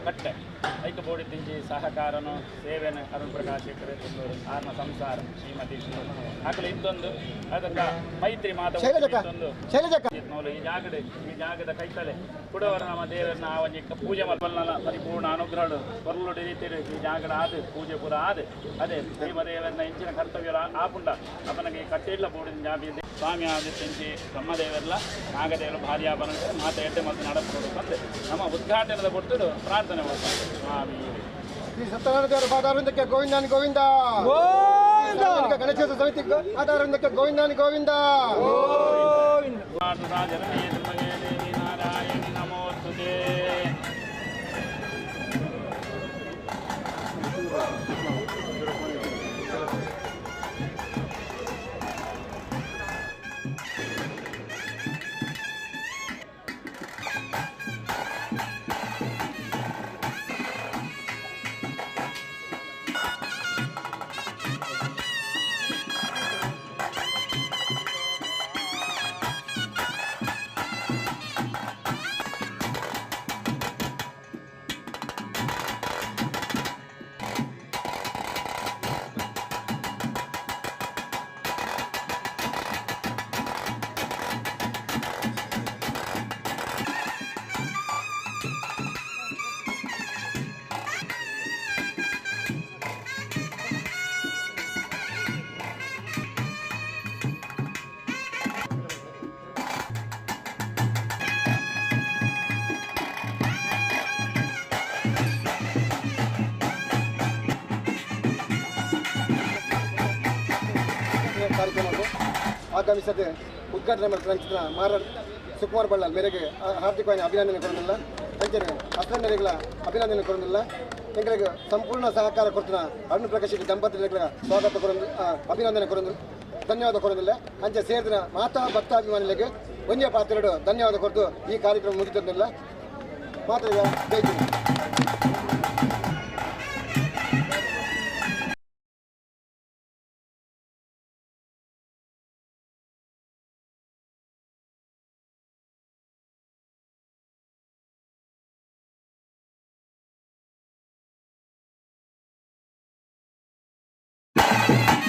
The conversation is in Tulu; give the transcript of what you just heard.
ಕಟ್ಟೆ ಐಕ್ ಬೋಡಿದಿಂಜಿ ಸಹಕಾರನು ಸೇವೆನ ಅರುಣ್ ಪ್ರಕಾಶ್ ಶೆಟ್ಟರ್ ಆರ್ನ ಸಂಸಾರ ಶ್ರೀಮತಿ ಅಕಲು ಇತ್ತೊಂದು ಅದಕ್ಕ ಮೈತ್ರಿ ಮಾತ ಇತ್ತೊಂದು ಈ ಜಾಗಡೆ ಈ ಜಾಗದ ಕೈತಲೆ ಕುಡವರ ನಮ್ಮ ದೇವರನ್ನ ಆ ಒಂಜಿ ಪೂಜೆ ಮಲ್ಪಲ್ನಲ ಪರಿಪೂರ್ಣ ಅನುಗ್ರಹ ಕೊರ್ಲುಡಿ ರೀತಿಯಲ್ಲಿ ಈ ಜಾಗಡ ಆದ್ ಪೂಜೆ ಪೂರ ಆದ್ ಅದೇ ಭೀಮದೇವರನ್ನ ಇಂಚಿನ ಕರ್ತವ್ಯ ಆಪುಂಡ ಅಪನಗೆ ಈ ಕಟ್ಟೆಡ್ಲ ಬೋಡಿನ ಜಾಬಿ ಸ್ವಾಮಿ ಆದಿತ್ಯಂಚಿ ಬ್ರಹ್ಮದೇವರ್ಲ ನಾಗದೇವರು ಭಾರ್ಯಾಭರಣ ಮಾತ ಎಡ್ಡೆ ಮತ್ತು ನಡಪಡು ಬಂದು ನಮ್ಮ ಉದ್ಘಾಟನೆದ ಕೊಟ್ಟು ಪ್ರಾರ್ಥನೆ ಮಾಡ್ತಾರೆ ಸ್ವಾಮಿ. ಶ್ರೀ ಸತ್ಯನಾರಾಯಣ ದೇವರ ಪಾದಾರವಿಂದಕ್ಕೆ ಗೋವಿಂದಾನಿ ಗೋವಿಂದ, ಗಣೇಶ ಸಮಿತಿ ಪಾದಾರವಿಂದಕ್ಕೆ ಗೋವಿಂದಾನಿ ಗೋವಿಂದ. ನಾರಾಯಣಿ ನಮೋಸ್ತುತೇ. ಕಾರ್ಯಕ್ರಮಕ್ಕೆ ಆಗಮಿಸದೆ ಉದ್ಘಾಟನೆ ಮಾಡಿದ ಮಾರ ಸುಕುಮಾರ್ ಬಳ್ಳಾಲ್ ಮೇರೆಗೆ ಹಾರ್ದಿಕವಾಗಿ ಅಭಿನಂದನೆ ಕೊಡೋದಿಲ್ಲ. ಅಂಚನೆ ಅಸ್ಲಂ ಮೇರೆಗಳ ಅಭಿನಂದನೆ ಕೊಡೋದಿಲ್ಲ. ಎಂಗಳಿಗೆ ಸಂಪೂರ್ಣ ಸಹಕಾರ ಕೊಡ್ತಿನ ಅರುಣ್ ಪ್ರಕಾಶ್ ದಂಪತಿಗಳ ಸ್ವಾಗತ ಕೊರೊಂದು ಅಭಿನಂದನೆ ಕೊರೊಂದು ಧನ್ಯವಾದ ಕೊಡೋದಿಲ್ಲ. ಅಂಚೆ ಸೇರಿದ ಮಾತಾ ಭಕ್ತಾಭಿಮಾನಿಗಳಿಗೆ ಒಂದೇ ಪಾತ್ರೆಡು ಧನ್ಯವಾದ ಕೊಟ್ಟು ಈ ಕಾರ್ಯಕ್ರಮ ಮುಗಿತಂದಿಲ್ಲ. ಮಾತ್ರ ಜೈ. You.